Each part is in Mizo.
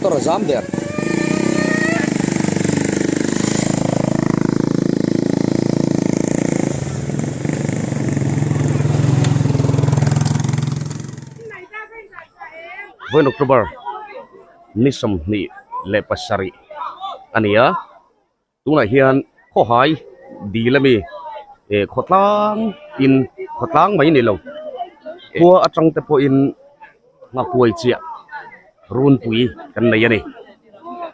Motor a zam der. Vawiin October ni 27 a ni a. Tunah hian khawhai dil ami eh khawtlang in khawtlang mai ni lo khua atang te pawhin nghakuai chiah runpui kan nei a ni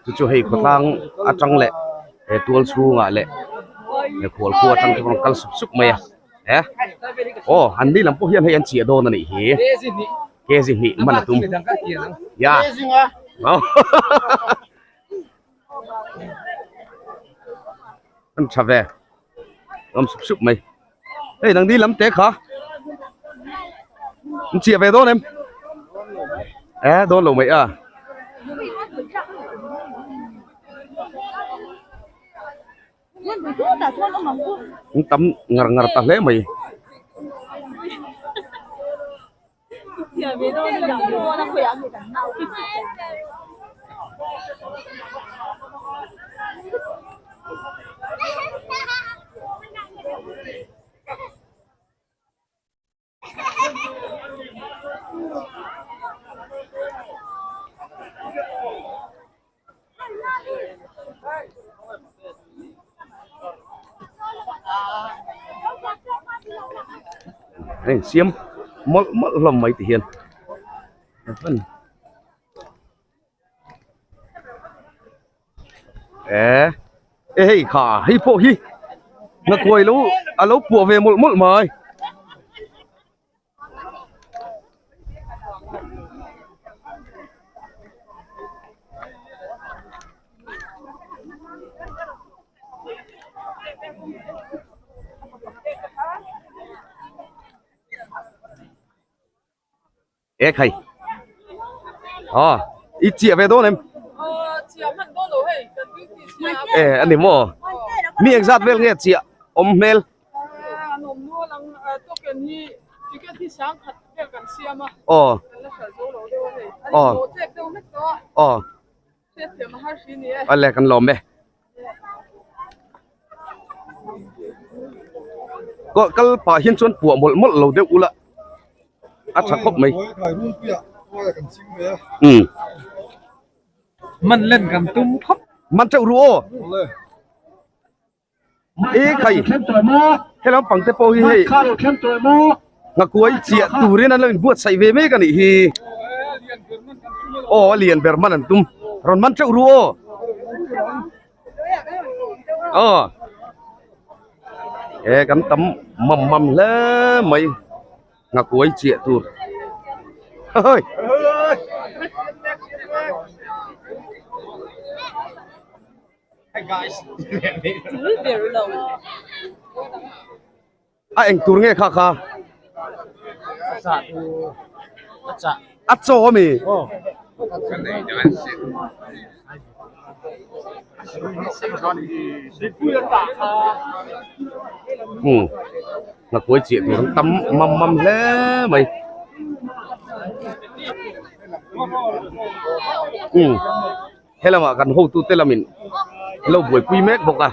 chu chu hei khawtlang atang leh he tual chhungah leh he khual khua atang te pawh an kal sup sup mai a eh aw an ni lam pawh hian hei an chiah dawn a nih hi kg hnih man a tum ya. An tha ve awm sup sup mai hei nang ni lam te kha an chiah ve dawn em e dawn lo mai a an tam ngar ngar ta hle mai. Heng siam mawlh mawlh hlawm mai ti hian eh e hei kha hei pawh hi nghakuai lo a lo puah ve mawlh mawlh mai. E khai à ít chia về đó em e anh em mò mi exact vel nghe chia om mel Aw aw aw ale kan lawm e kal kal pah hian chuan puah mawlh mawlh lo deuh ula a tha khawp mai umm man len kan tum khawp man teuh ru aw. E khai he lampang te pawh hi hei nghakuai chiah turin an lo inbuatsaih ve mek a nih hi aw a lian ber man an tum rawn man teuh ru aw aw e kan tam mam mam hle mai nghakuai chiah tur hawi. A eng tur nge kha kha? A chaw ami? Hmm. Nghakuai chiah tur an tam mam mam hle mai. Hmm. He lamah kan hotute lamin an lo buaipui mek bawk a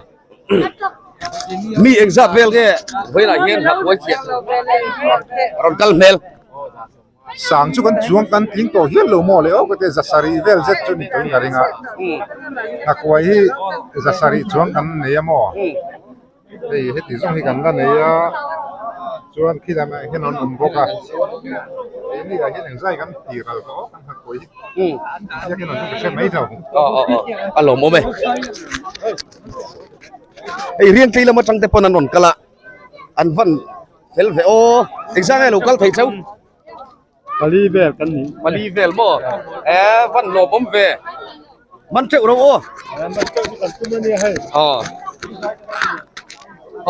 mi engzat vel nge vawiinah hian hlauhpuai chiah rawn kal hmel. Sang chu kan chuang kan tling tawh hial lo maw le aw ka ti a zasarih vel zet chu ni tawhin ka ring a nghakuai hi zasarih chuang kan nei a maw hei heti zawng hi kan la nei a chuan khi lamah hian an awm bawk a keini ah hian engzai kan ti ral tawh kan nghakuai hi ziak in an ka hre mai lo a lawm awm e hei riang tlei lam atang te pawn an rawn kal a an van fel ve aw engzah nge lo kal thei cheu pali vel kan ni pali vel maw e van lawm awm ve man teuh ro aw man teuh chu kan tum ania hei aw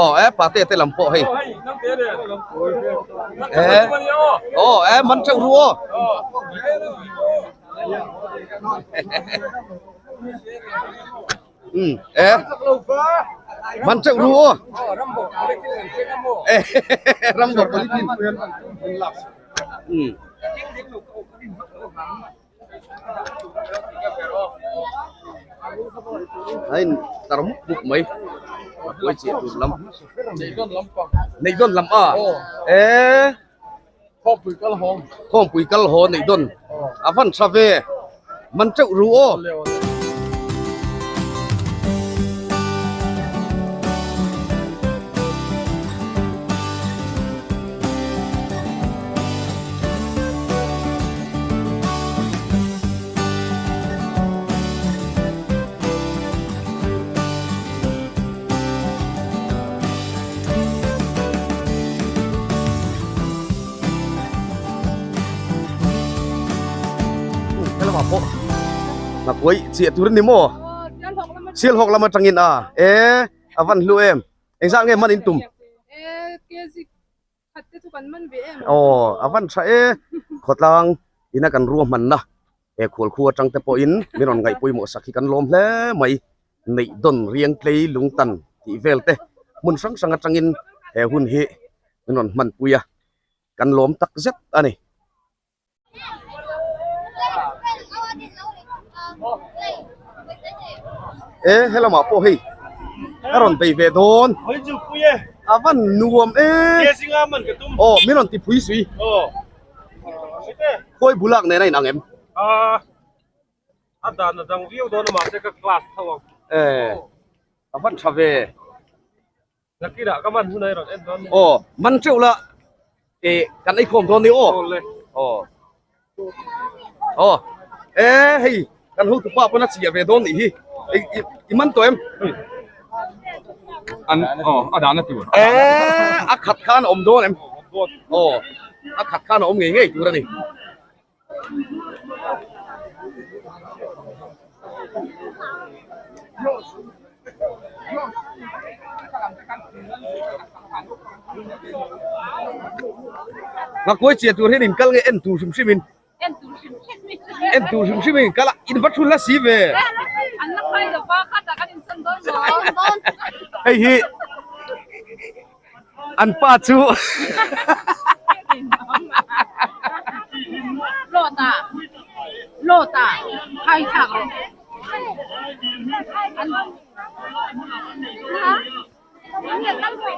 aw e pate te lam pawh hei e aw e man teuh ru aw um e man teuh ru aw e ram bo politin um. A in tlar mup mup mai a kuai chiah tur lam neih dawn lam a e Khawmpui kal haw Khawmpui kal haw neih dawn a van tha ve man teuh ru aw. Helamah pawh nghakuai chiah tur a ni maw? Sialhawk lam atangin a e a van hlu em engzah nge man in tum? Aw a van tha e khawtlang ina kan ruahmanna he khual khu atang te pawhin min rawn ngaih pawimawh sak hi kan lawm hle mai neih dawn riang tlei lungtan tih vel te hmun hrang hrang atangin he hun hi min rawn hmanpui a kan lawm tak zet a ni. E helamah pawh hei a rawn bei ve dawn a van nuam e aw min rawn ti phui sui khawi bulak nen a inang em a dan a dang viau dawn a mahse ka class tho ang e a van tha ve Nakirah ka man hun a i rawn en dawn ni. Aw, man teuh la e kan ei khawm dawn ni aw. Aw. Aw. E hei kan hotu pa pawn a chhiah ve dawn nih hi. I i man tawh em? An aw a dahna tur. E a khat khan a awm dawn em? Aw a khat khan a awm ngei ngei tur a ni. Nghakuai chiah tur hian in kal nge en tur hrim hrim in en tur hrim hrim in kal a in va thul la si ve hei hi An pa chu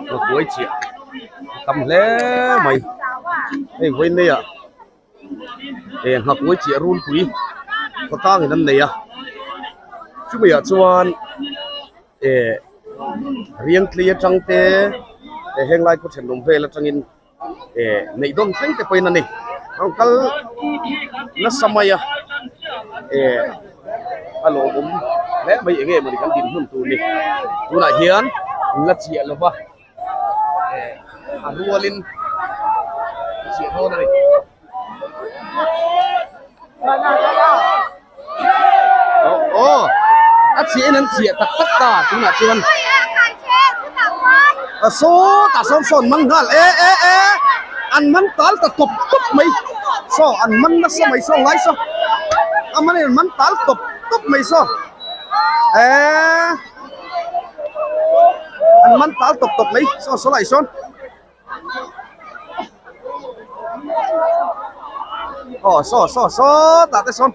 Ka buai chiah tam hle mai hei vawiin nei ah eh nghakuai chiah runpui khawtlang in an nei a chumi ah chuan. Eh riang tli atang te eh heng lai khaw thenawm vel atangin eh neih dawn thleng te pawhin a ni rawn kal nasa mai a eh a lawmawm hle mai eng nge mawni kan dinhmun tur ni tunah hian an la chiah lo va eh a rualin a chiah dawn a ni. Aw a chhiah in an chhiah tak tak ta tunah chuan a sawtah sawn sawn man nghal e e e an man tal ta tawp tawp mai saw an man nasa mai saw ngai saw a man in an man tal tawp tawp mai saw e an man tal tawp tawp mai saw saw lai sawn. Aw saw saw saw tah te sawn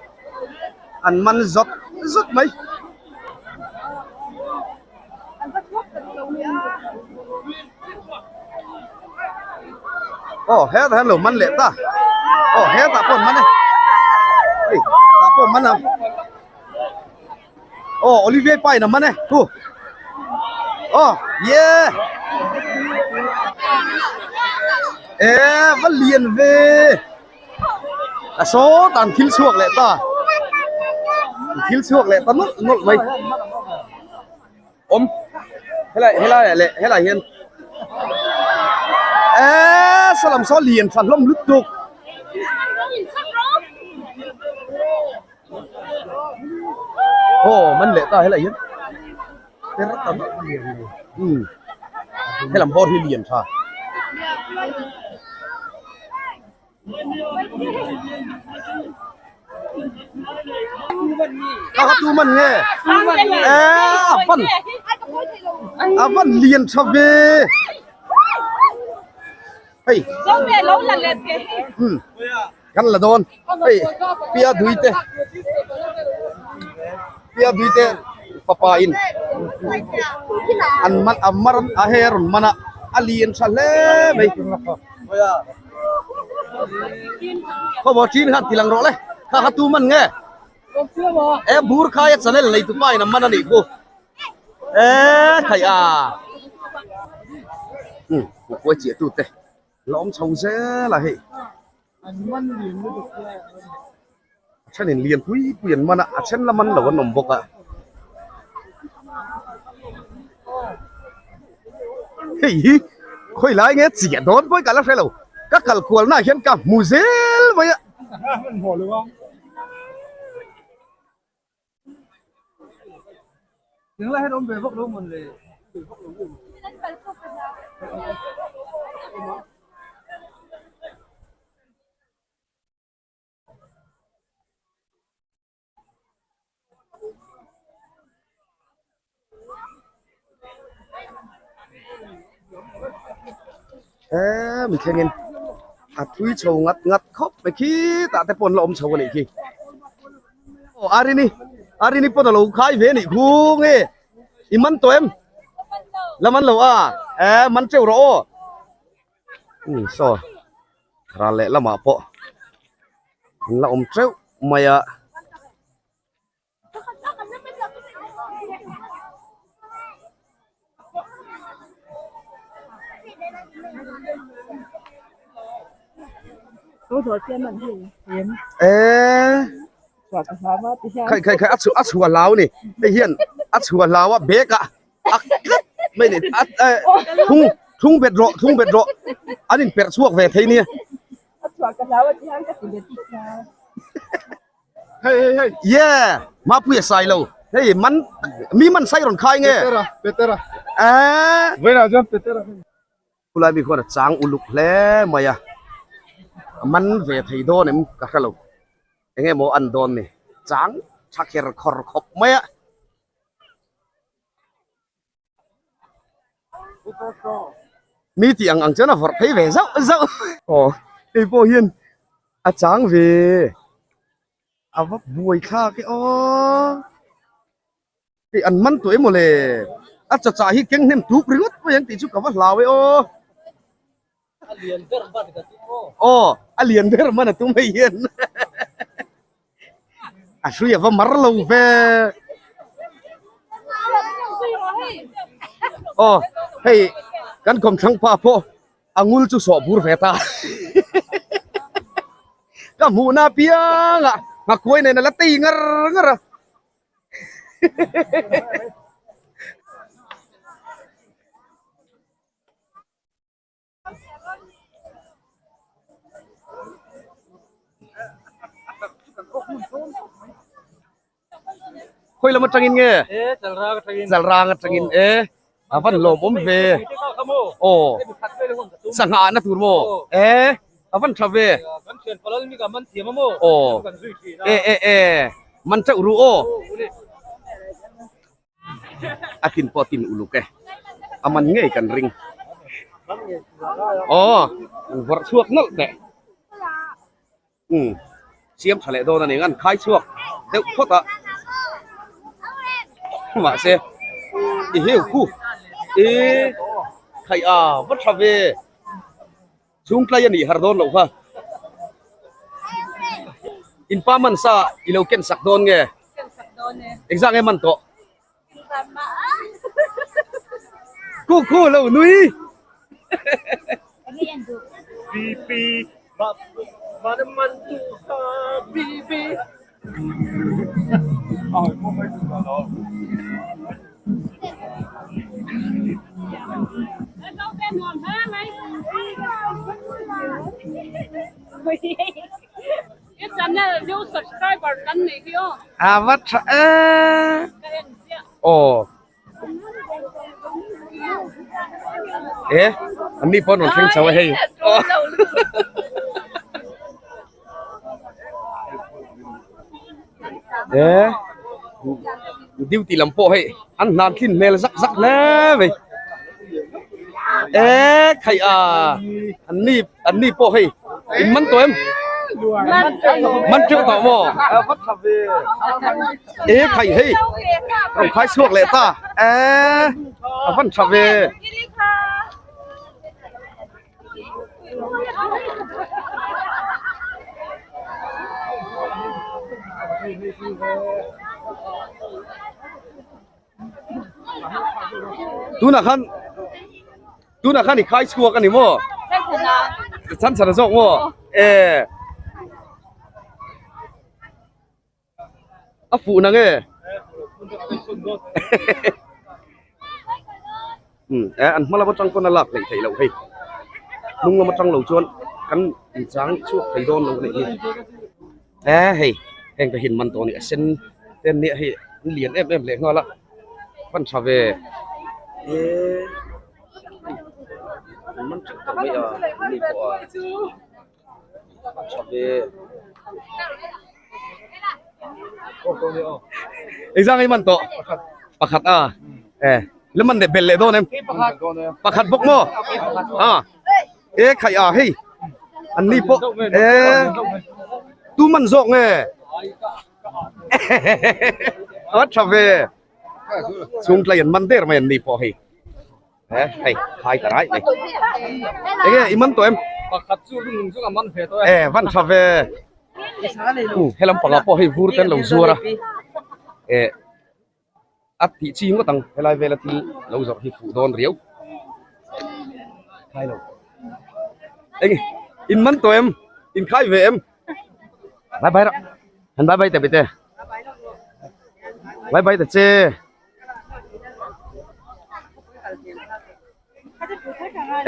an man zawt zawt mai. Aw hetah hian lo man leh ta aw hetah pawh an man e hei tah pawh an man a Aw Olivier pa in a man e thu aw ye e va lian ve a sawt an thil chhuak leh ta an thil chhuak leh ta nawlh nawlh mai awm helai helai ah leh helai hian e saw lam saw lian tha hlawm lutuk. Aw man leh ta helai hian ter tam umm helam bawr hi lian tha kha kha tu man nge e a van a van lian tha ve hei umm. Kan la dawn hei pia dui te pia dui te fapa in an man a mar a hei a rawn man a a lian tha hle mai khawbaw ṭin khan ti lang rawh le kha kha tu man nge e bur khaia channel nei tupa in a man a nih khu e khai a um kuai chiah tu te la awm chho zel a hei a thenin lian pui pui an man a a then la man lo an awm bawk a hei hi khawi lai nge chiah dawn pawh hi ka la hre lo ka kal kual naah hian ka hmu zel mai a. Hemi thlengin a thui chho ngat ngat khawp mai khitah te pawh an la awm chho a nih khi aw Arini Arini pawn a lo khai ve a nih khu nge i man tawh em la man lo a e man teuh rawh aw um saw ral leh lamah pawh an la awm teuh mai a. Khai khai khai a chhuah a chhuah hlau a ni hei hian a chhuah hlau a bag ah a tlat mai a ni a thlung thlung bet rawh thlung bet rawh an inperh chhuak ve thei nia. Hei hei hei. Yeah, Mapuia sai lo. Hei man mi man sai rawn khai nge. Petera, Petera. Eh. Vawiinah chuan Petera. Khulai mi khuan a chang uluk hle mai a. A man ve thei dawn em ka hre lo. Enge maw an dawn ni. Chang tha kher khawr khawp mai a. Mi tih ang ang chuan a vawrh phei ve zauh zauh aw hei pawh hian a chang ve a va buai thlak e aw hei an man tawh emaw le a chaw chah hi keng hnem tuk ringawt mai ang tih chu ka va hlau e aw aw a lian ber man a tum hei hian a hrui a va mar lo ve aw hei kan khawmthlang pa pawh a ngul chu sawh bur ve ta ka hmuhna apiang ah nghakuai nen a la tei ngar ngar a. Khawi lam atangin nge? Chalrang atangin e a van lawmawm ve aw sangha na tur maw e a van tha ve aw e e e man teuh ru aw. A tin pawh a tin uluk e a man ngei kan ring aw an vawrh chhuak nawlh teh umm siam tha leh dawn a ni an khai chhuak deuh phawt a mahse i heu khu i khaih a va tha ve. Chhungtlai a nih har dawn loh kha. In pa man sa i lo ken sak dawn nge? Ken sak dawn e. Engzah nge man tawh? Khu khu lo nui. A va tha e aw e an ni pawh an rawn thleng chho a hei e duty lam pawh hei an hnan thlin hmel zak zak hle mai e khaih a an ni an ni pawh hei in man tawh em. Man teuh tawh maw? E khai hei rawn khai chhuak leh ta e a van tha ve. Tunah khan tunah khan i khai chhuak a ni maw? Chhan chhan a zawk maw? E a fuh na nge? Um e an hma lam atang pawn a lak hleih theih loh hei hnung lam atang lo chuan kan inchang chhuak thei dawn lo a nih hi e hei heng te hian man tawh a ni a sen te an nia hei an lian em em leh nghal a hman tha ve e an man teuh tawh mai a an ni pawh a tha ve engzang nge man tawh pakhat a e la man leh belh leh dawn em pakhat bawk maw a e khaih a hei an ni pawh e tu man zawk nge a tha ve chhung tlai an man der mai an ni pawh hei. He hei khai ta rai mai. Enge i man tawh em? Pakhat chu lung chu ka man ve tawh e. E van tha ve. Helam pangah pawh hei vur te an lo zuar a. E a tih chi ngawt ang helai vela thil lo zawrh hi fuh dawn riau. Khai lo. Enge in man tawh em? In khai ve em? Bye bye rawh. Han bye bye ta bete. Bye bye ta che.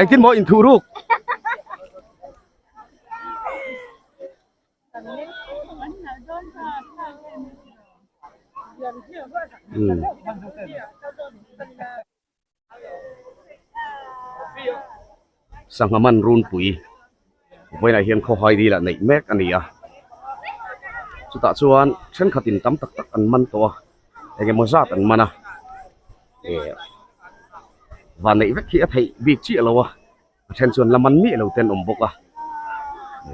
Engtin maw inthuh ruk? Sangha man runpui vawiinah hian khawhai dil ah neih mek a ni a chutah chuan thenkhatin tam tak tak an man tawh a eng emaw zat an man a eh van neih vek hi a theih bik chiah lo a a then chuan la man miah lo te an awm bawk a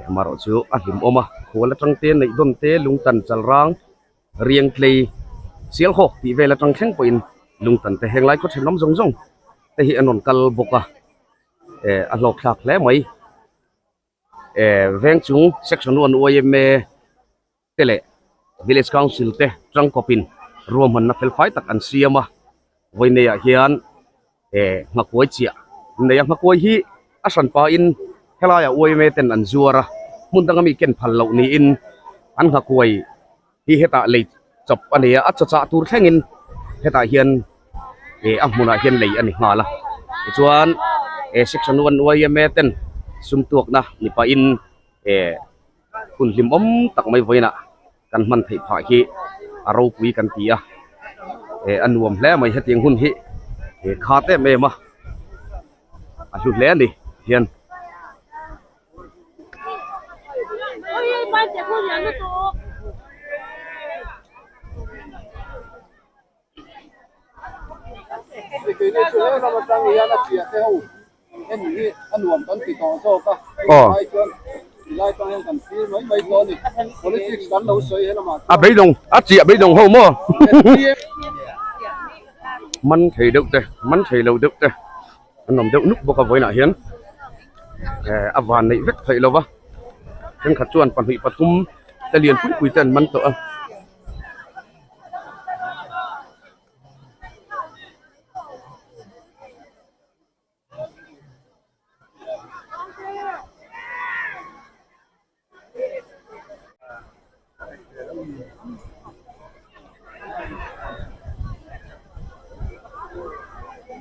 amaherawh chu a hlimawm a khual atang te neih dawn te lungtan chal rang. Riang tlei Sialhawk tih vel atang thleng pawhin lungtan te heng lai khaw thenawm zawng zawng te hi an rawn kal bawk a eh a hlawk thlak hle mai eh veng chung section one yma te leh village council te tangkawpin ruahmanna fel fai tak an siam a vawiineiah hian eh nghakuai chiah an nei a nghakuai hi a hran pahin helaiah yma ten an zuar a hmun danga mi ken phal loh niin an nghakuai hi hetah lei chawp a ni a a chaw chah tur thlengin hetah hian eh a hmunah hian lei a ni nghal a tichuan eh section one yma ten sum tuakna ni pahin eh hun hlimawm tak mai vawiinah kan hman theih phah hi a ropui kan ti a eh a nuam hle mai hetiang hun hi eh khat em em a a hlu hle a ni hian. A beidawng a chiah beidawng ho maw man thei deuh te man thei lo deuh te an awm deuh nuk bawk a vawiinah hian eh a van neih vek theih lova thenkhat chuan pahnih pathum te lian pui pui te an man tawh a.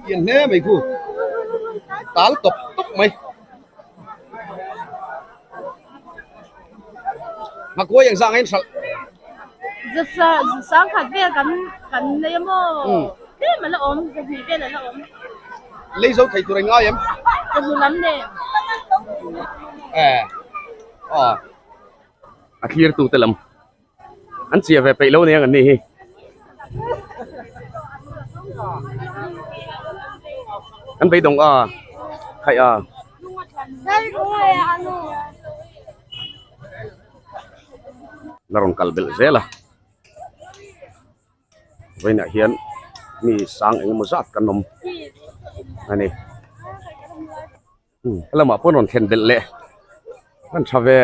Pian hle mai khu tal tawp tawp mai Nghakuai engzah nge in hralh? Zasa sangkhat vel kan kan nei a maw? Tlem a la awm, zahnih vel a la awm. Lei zo thei tur a ngai em? Chawhnu lam nen. Eh, aw. A thlir tu te lam. An chiah ve peih lo aniang an nih hi. An beidawng a, khaih a. la rawn kal belh zel a vawiinah hian mi sang eng emaw zat kan awm a ni helamah pawh an rawn thlen belh leh an tha ve.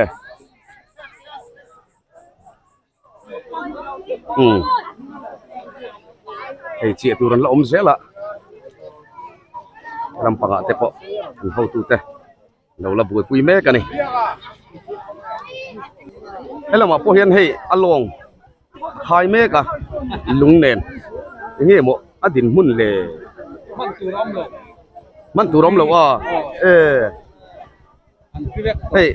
Umm hei chiah tur an la awm zel a lampangah te pawh an hotute lo la buaipui mek a ni helamah pawh hian hei a lawng khai mek a lung nen eng nge maw a dinhmun le hman tur awm lo a e. Hei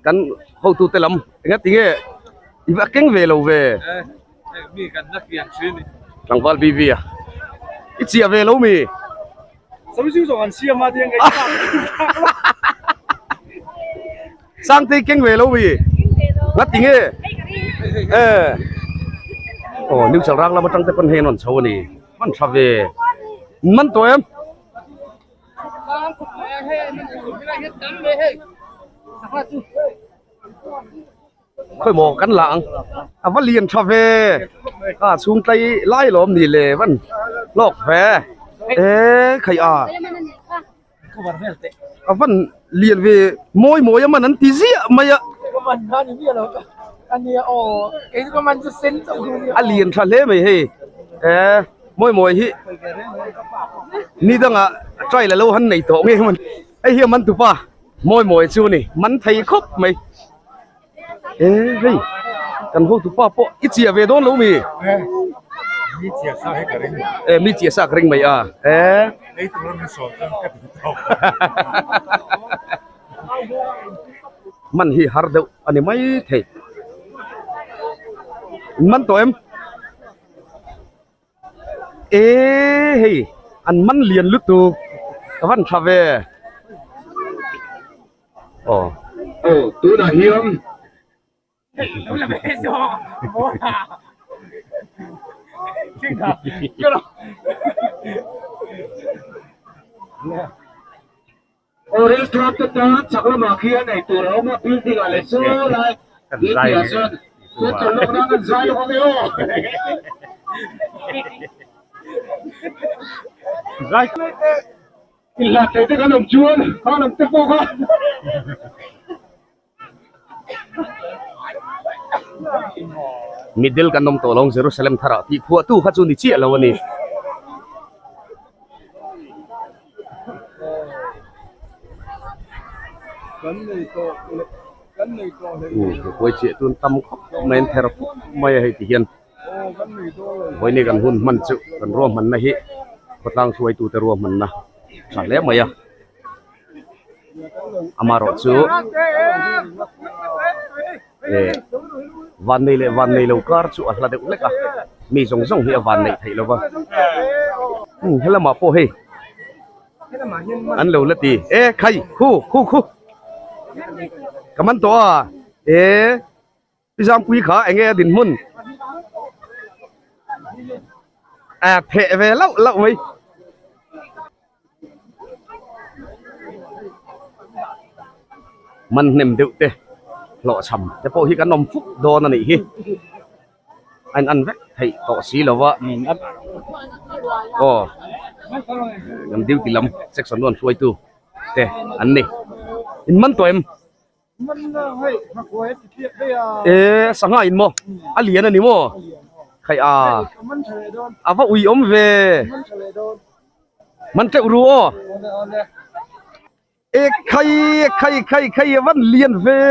kan hotute lam enga tinge i va keng ve lo ve tlangval BV a i chiah ve lo mi Sangtei keng ve lo mi nga tinge e aw new chalrang lam atang te pawn hei an rawn chho a ni hman tha ve man tawh em. Khawi maw kan la ang a va lian tha ve a chhung tlai lai lawm ni le van hlawk ve e khai a a van lian ve mawi mawi a man an ti ziah mai a a lian tha hle mai hei e mawi mawi hi ni dangah trail a lo han nei tawh nge man hei hi a man tupa mawi mawi chu a ni man thei khawp mai e hei kan hotupa pawh i chiah ve dawn lo mi mi chiah sa hi ka ring e mi chiah sa ka ring mai a e ei tur a min sawm chuan ka ti tawp man hi har deuh a ni mai thei man tawh em. E hei an man lian lutuk a van tha ve aw. Aw tunah hian. Aw restaurant te tan chak lamah khian ei tur a awm a building ah leh saw lai dil piah chuan chuan chawlh lawk nan an zai lawk ang e aw. Zai inhlat thei te kan awm chuan khan awm te pawh kha. Middle kan awm tawh lo ang Jerusalem tharah tih phuahtu kha chu ni chiah lo a ni. Huai chiah tun tam khawp mai an ther fuk mai a hei ti hian vawiin kan hun hman chu kan ruahmanna hi khawtlang hruaitute ruahmanna tha hle mai a. Amaherawh chu eh vannei leh vannei lo kar chu a hla deuh hlek a mi zawng zawng hi a vanneih theih lo va umm helamah pawh hei an lo la ti e khai khu khu khu ka man tawh a e. Pi Zangpui kha eng nge a dinhmun a pheh ve lauh lauh mai. Man hnem deuh te hlawhchham te pawh hi kan awm fuk dawn a nih hi. A in an vek theih tawh si lo va. Aw kan duty lam section nuan hruaitu te an ni. In man tawh em? E sangha in maw a lian a ni maw khai a a va ui awm ve man teuh ru aw e khai khai khai khai a van lian ve.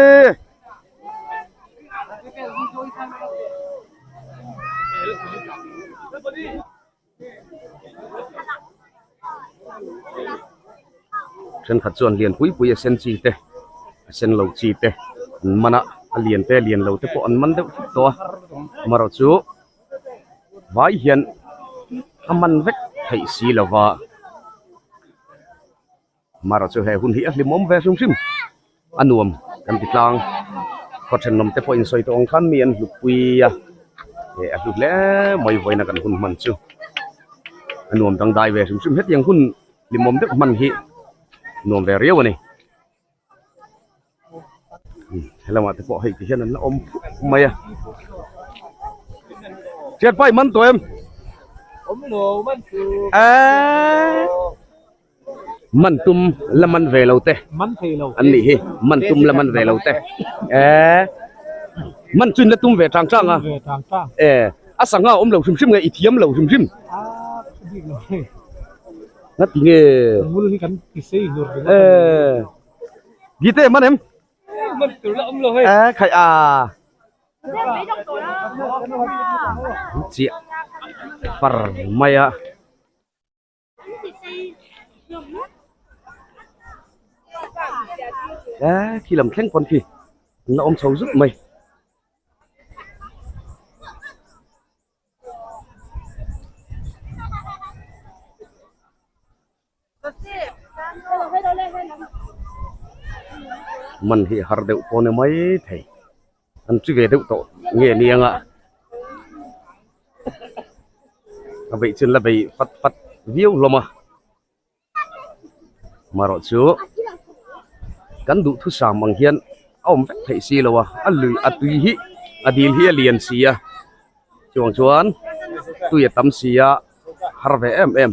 Thenkhat chuan lian pui pui a sen chi te a sen lo chi te an man a a lian te a lian lo te pawh an man deuh fuk tawh a amaherawh chu vai hian a man vek theih si lo va. Mara chu he hun hi a hlimawm ve hrim hrim a nuam kan ti tlang khaw thenawm te pawh insawi tawh ang khan mi an hlut pui a eh a hlu hle mai vawiina kan hun hman chu a nuam dangdai ve hrim hrim hetiang hun hlimawm deuh hman hi nuam ve riau a ni. Helamah te pawh hei ti hian an la awm fuk mai a. Thian pai man tawh em? Awm lo man tu. Eh. Man tum la man ve lo te. Man thei lo. An nih hi man tum la man ve lo te. Eh. Man chu in la tum ve tang tang a. Ve tang tang. Eh. A sangha awm lo hrim hrim nge i thiam lo hrim hrim. A bik lo hei. Nga ti nge. Ngul hi kan ti sei hlur ringawt. Eh. Gite man em? Man tur la awm lo hei. Eh khai a. Chiah far mai a. Eh khi lam thleng pawn khi an la awm chho zut mai. Man hi har deuh pawh ni mai thei an chi ve deuh tawh nge ni anga a beih chu an la bei fat fat viau hlawm a marawh chu kan duhthusam ang hian a awm vek theih si lo a a lui a tui hi a dil hi a lian si a chuang chuan tui a tam si a har ve em em.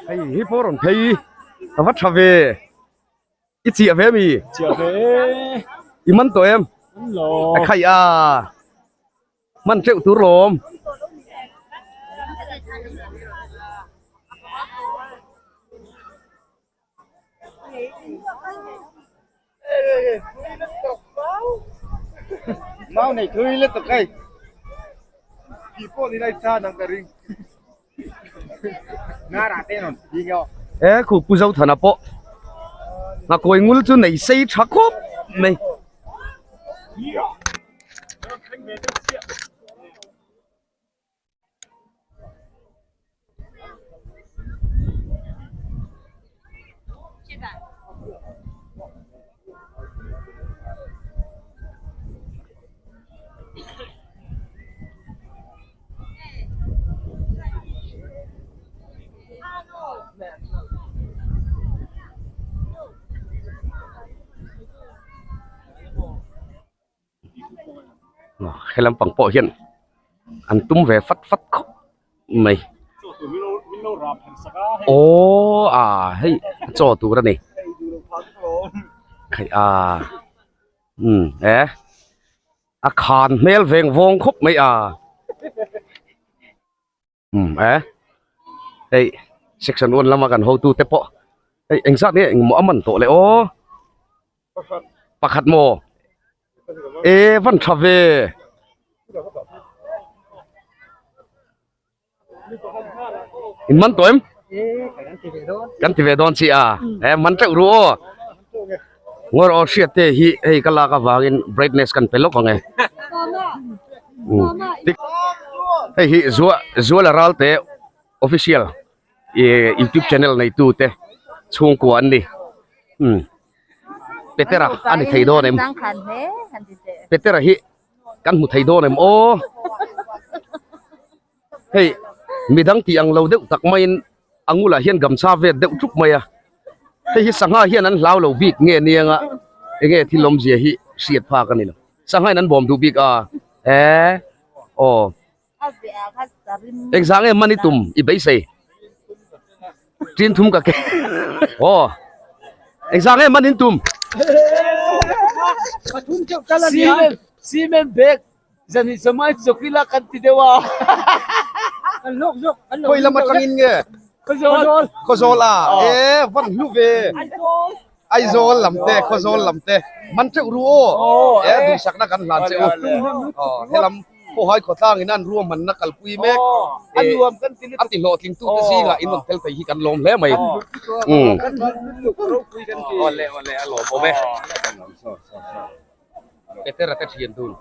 Hei hi pawh rawn phei a va tha ve i chiah ve mi chiah ve i man tawh em lo a khai a man teuh tur lawm Mau nei thui let tak hei Ki pawh ni lai cha nang ka ring Na ra te non ding aw E khu pu zo thana pawh ngakawi ngul chu nei sei tha khawp mai. He lampang pawh hian an tum ve fat fat khawp mai aww a hei chaw tur a ni khaih a umm e a khan hmel veng vawng khawp mai a. Umm e hei section one lama kan hotu te pawh hei engzat nge engmaw a man tawh le aw pakhat maw e van tha ve in man tawh em kan ti ve dawn chi a e man teuh ru aw ngawr aw hriat te hi hei ka lak avangin brightness kan pe lawk ang e. Hei hi Zua Zuala Ralte official ih youtube channel neitu te chhungkua an ni umm Petera a ni thei dawn em Petera hi kan hmu thei dawn em aw hei midang tih ang lo deuh tak maiin a ngulah hian gamcha vet deuh ṭup mai a hei hi sangha hian an hlau lo bik nge nianga enge thil awmzia hi hriat phak a ni lo sangha in an bawm duh bik a eh aw engzah nge mani tum i beisei tin thum ka ke aw engzah nge manin tum Cement bag Zan hi samai chawkila kan ti deuh a. Kan hlawk zawk. Khawi lam atangin nge? Khawzawl. Khawzawl a. E van hlu ve. Aizawl lam te, Khawzawl lam te. Man teuh ru aw. E duhsakna kan hlan che u. Helam khawhai khawtlang in an ruahmanna kalpui mek. A nuam kan ti A ti hlawhtling tu te zingah in rawn tel thei hi kan lawm hle mai. Kan lutuk ropui kan ti. Awle awle a lawm awm e. Petera te thian dun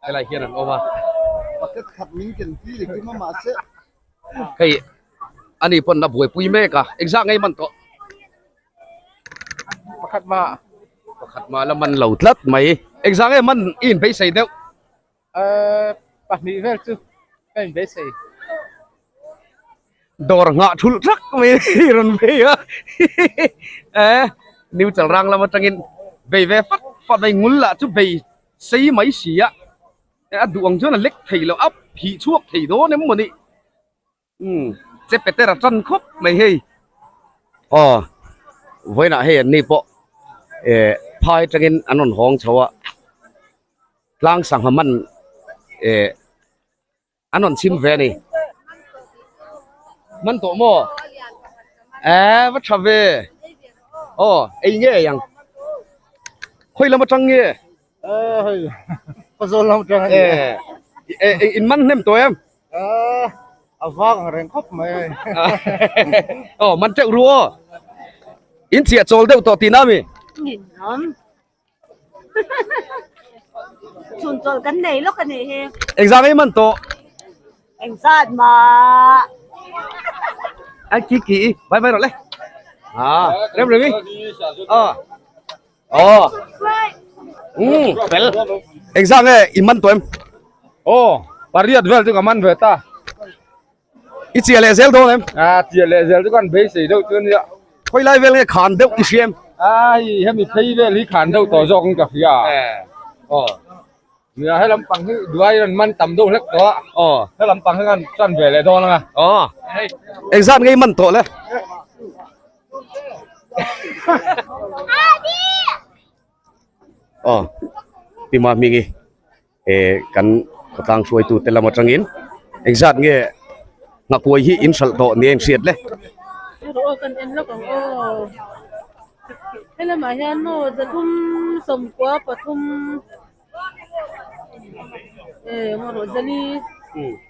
helai hian an awm a. Bucket khat min ken pi leh kim a mahse. Hei ani pawn a buaipui mek a engzah ngei man tawh. Pakhat mah. Pakhat mah la man lo tlat mai. Engzah nge man i inbeisei deuh. Pahnih vel chu ka inbeisei. Dawr nghah thulh thak mai hi rawn vei a eh new chalrang lam atangin bei ve fat fat mai ngul lah chu bei sei mai si a. A duh ang chuan a lek thei lo a phih chhuak thei dawn em mawni umm che peter a tan khawp mai hei aw vawiinah hei an ni pawh eh phai atangin an rawn hawng chho a tlang sangha man eh an rawn chhim ve a ni man tawh maw eh va tha ve aw ei ngei ang khawi lam atang nge eh hei Khawzawl lam atang a ni eh eh in man hnem tawh em eh a vang ang reng khawp mai hei aw man teuh ru aw in chhiah chawl deuh tawh tihna ami Ninawm. Chhun chawlh kan nei lawk a nih hi. Engzah ngei man tawh? Engzat mah. Ai ki ki bye bye rawh le. À, rem rem i. Ờ. Ờ. Ừ, fel. Engzah nge i man tawh em? Aw, pariat vel chu ka man ve ta. I chiah leh zel dawn em? A chiah leh zel chu kan beisei deuh chu ania. Khawi lai vel nge khan deuh i hria em? Ai hemi phei vel hi khan deuh tawh zawk in ka hria. Aw. Nia he lampang hi duai rawn man tam deuh hlek tawh a. Aw. He lampang hi kan tan ve leh dawn anga. Aw. Engzat ngei man tawh le? Aw. Tima hmingi. eh kan khawtlang hruaitu te lam atangin engzat nge nghakuai hi in hralh tawh nia in hriat le. Erawh kan en lawk ang aw helamah hian maw zathum sawmkua pathum eh maw zali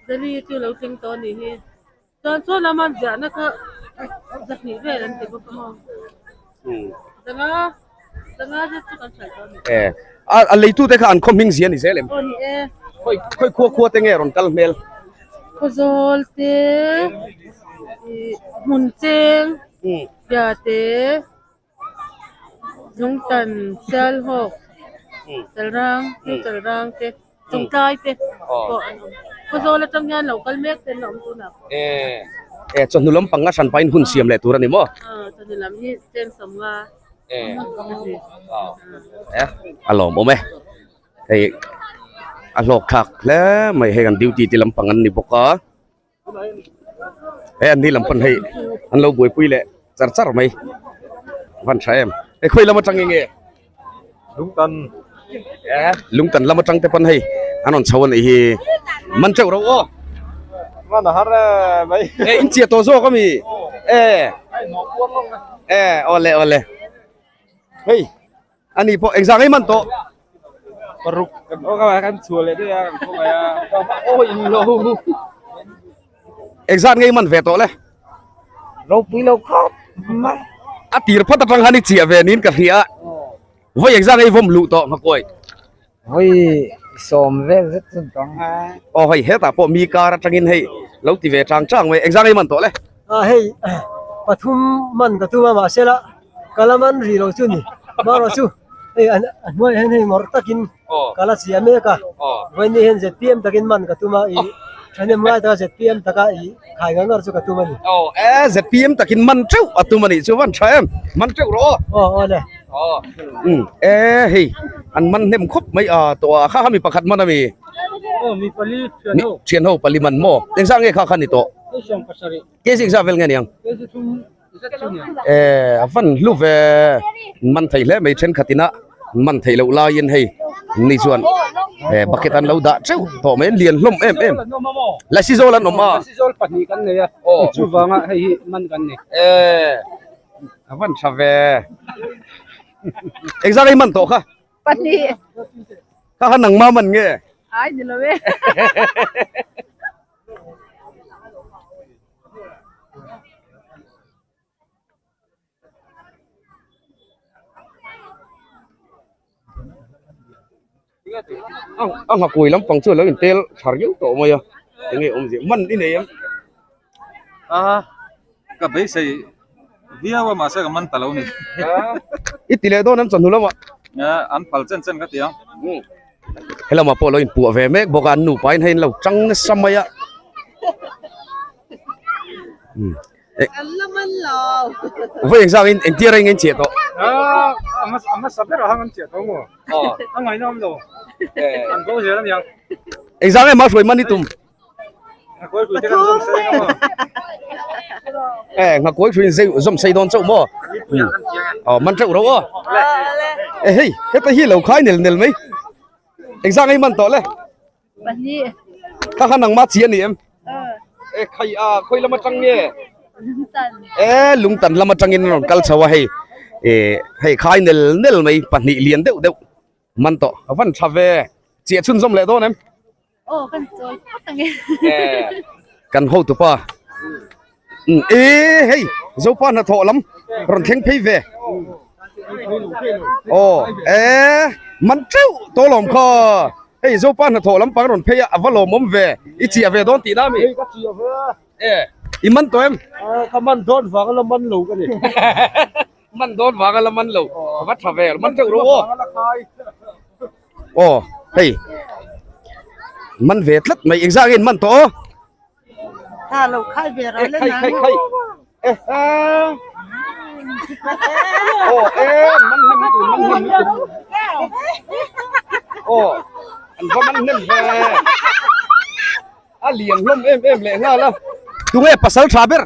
zali chu lo tling tawh a nih hi. Chuan saw lama ziahna kha zahnih vel an ti bawk a maw? Zanga zanga zet chu kan hriat dawn a ni. Eh, a leitute kha an khaw hming zia ni zel em? Aw ni e. Khawi khawi khua khua te nge rawn kal hmel? Khawzawl te, ih hmun cheng, bia te. Lungtan Sialhawk Chalrang New Chalrang te Chawngtlai te pawh an awm. Khawzawl atang hian lo kal mek te an la awm tunah pawh. Eh chawhnu lam panga hran pahin hun siam leh tur a ni maw? Chawhnu lam hi cheng sawmnga a ni. Eh a lawmawm e. Hei a hlawk thlak hle mai hei kan duty te lampang an ni bawk a. He an ni lam pawn hei an lo buaipui leh char char mai van tha em hei khawi lam atang enge lungtan eh lungtan lam atang te pawn hei an rawn chho a nih hi man teuh reuh aw man a har e mai eh in chiah tawh zawk ami eh eh awle awle hei Ani pawh engzah ngei man tawh. Paruk kan awk a kan chhuah leh daih a kan khawngaih a. Aw in lo. Engzat ngei man ve tawh le. Ropui lo khawp mai. A tir phat atang khan i chiah ve niin ka hria a. Vawi engzat ngei vawm luh tawh nghakuai. Vawi sawm vel zet chu tawng a. Aw hei hetah pawh mi kar atangin hei lo ti ve chang chang mai engzat ngei man tawh le. A hei pathum man ka tum a mahse la ka la man rih lo chu ni marawh chu hei a hnuaiah hian hei mawrh takin ka la chhia mek a vawiin ni hian zpm takin man ka tum a ih thahnem ngai taka zpm taka ih khai ngar ngar chu ka tum a ni. Aw e zpm takin man teuh a tum a nih chu van tha em man teuh rawh aw. Aw aw le. Umm e hei an man hnem khawp mai a tawh a kha kha mi pakhat man ami aw mi pali thian ho thian ho pali man maw engzah nge kha kha ni tawh kg engzah vel nge niang e a van hlu ve man thei hle mai thenkhat ina man theih loh laiin hei ni chuan e bucket an lo dah teuh tawh mai an lian hlawm em em lasi zawl an awm a pahnih kan nei a chuvanga hei hi man kan ni e A van tha ve. Engzah nge i man tawh kha? Pahnih. Kha kha nangma man nge? Ai ni lo e. A nghakuai lampang chu a lo intel thar viau tawh mai a enge awmzia man i nei em a ka beisei viau a mahse ka man ta lo ni i ti leh dawn em chawhnu lamah an phal chen chen ka ti ang helamah pawh a lo inpuah ve mek bawk a an nupa in hei an lo tang nasa mai a An la man lo. Vawi engzak in engtir a in chiah tawh? A hmasa ber ah khan an chiah tawh maw? A ngaihna awm lo. An bo zel aniang. Engzah nge mahruai man i tum? Eh, nghakuai hrui in zawm sei dawn chauh maw? Aw, man teuh ro aw. Eh hei, heta hi lo khai nel nel mai. Engzah nge i man tawh le? Pahnih. Kha kha nangmah chi a ni em? Eh, khai a, khawi lam atang nge? Lungtan. Eh, lungtan lam atangin rawn kal chho a hei. Eh, hei khai nel nel mai pahnih lian deuh deuh. Man tawh, a van tha ve. Chiah chhunzawm leh dawn em? Aw, kan chawl phawt ang e. Kan hotu pa. E hei, Zopa hnathawh lam rawn thleng phei ve. Aw, e man teuh tawh lawm kha. Hei Zopa hnathawh lampang rawn phei a, a va lawmawm ve. I chiah ve dawn tihna ami? Hei ka chiah ve. E, i man tawh em? Ka man dawn vang a la man lo ka ni. Man dawn vang a la man lo, a va tha ve, man teuh rawh aw. Aw, hei man ve tlat mai, engzah nge in man tawh aw? Tha lo khai ve ro le Khai khai khai. Eh eh. Aw, eh man hnem lutuk, man hnem lutuk. Aw, an va man hnem ve. A lian hlawm em em leh nghal a. Tunge pasal tha ber?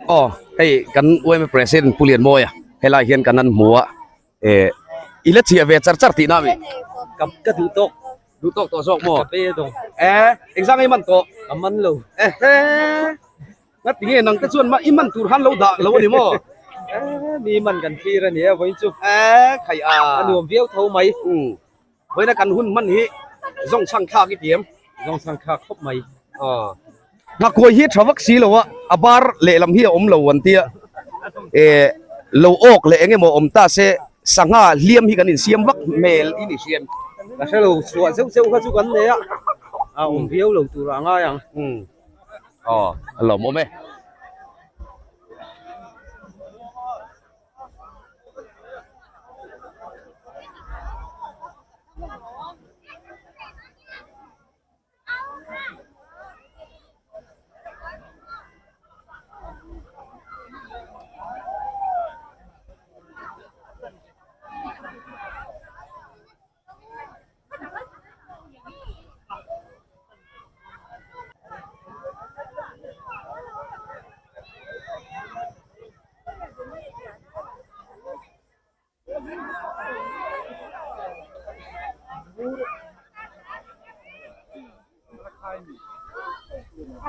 Aw hei kan UMA president Pu Lianmawia helai hian kan han hmu a eh i la chhiah ve char char tihna a mi ka duh tawk duh tawk tawh zawk maw ka pe dawng eh engzang nge man tawh ka man lo eh he Nga ti nge nang te chuan i man tur han lo dah lo a ni maw? Eh, mi man kan thlir a ni e vawiin chu. Eh, khai a. A nuam viau tho mai. Um. Vawiina kan hun hman hi zawng chhang thlak i ti em? Zawng chhang thlak khawp mai. Aw. Nghakuai hi tha vak si lo a, a bar lehlam hi a awm lo an tia. Eh, lo awk leh eng emaw awm ta se sangha hliam hi kan insiam vak hmel i ni hriam. Ka hre lo, chhuah zeuh zeuh kha chu kan nei a, a awm viau lo tur a ngai ang. Um. Aw a lawmawm e.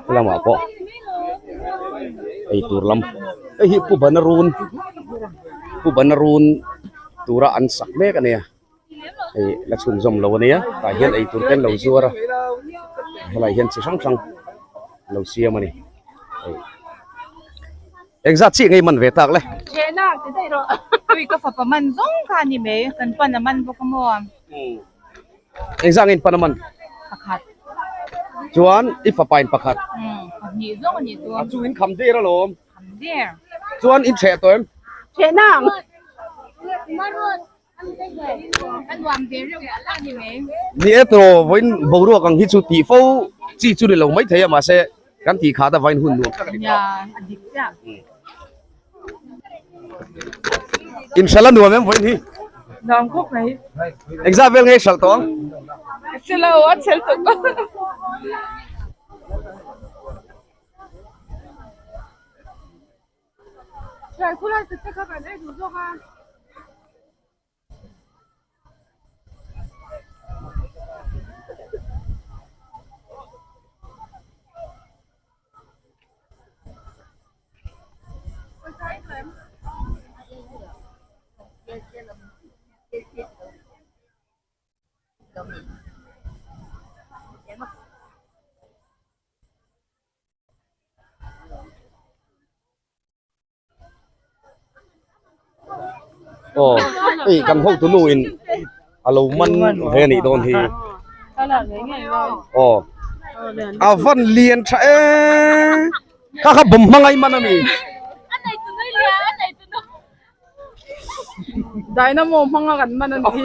Lamah pawh eitur lam hei hi pu bana run pu bana run tura an sak mek a nia. Hei la chhunzawm lo ania tah hian eitur te an lo zuar a helai hian chi hrang hrang a lo siam a ni hei engzat chiah nge i man ve tak le. Tui ka fapa man zawng kha a ni mai kan pan a man bawk a maw. Engzat nge in pan a man? Pakhat. Chuan i fapa in pakhat. Pahnih zawng a nih chu. A chu in kham der alawm. Kham der. Chuan in ṭheh tawh em? Ṭheh nang. Ni e tawh vawiin boruak ang hi chu tih fo chi chu ni lo maithei a mahse kan tih khat a vawiin hun nuam tak a ni tawh. Inhralh a nuam em vawiin hi? Nuam khawp mai. Engzah vel nge i hralh tawh ang? Hre lo a chhel tawh. Aw hei kan hotu nu in a lo man ve anih dawn hi aw a van lian tha e kha kha bawm hmangai man a mi. Dynamo hmanga kan man a ni.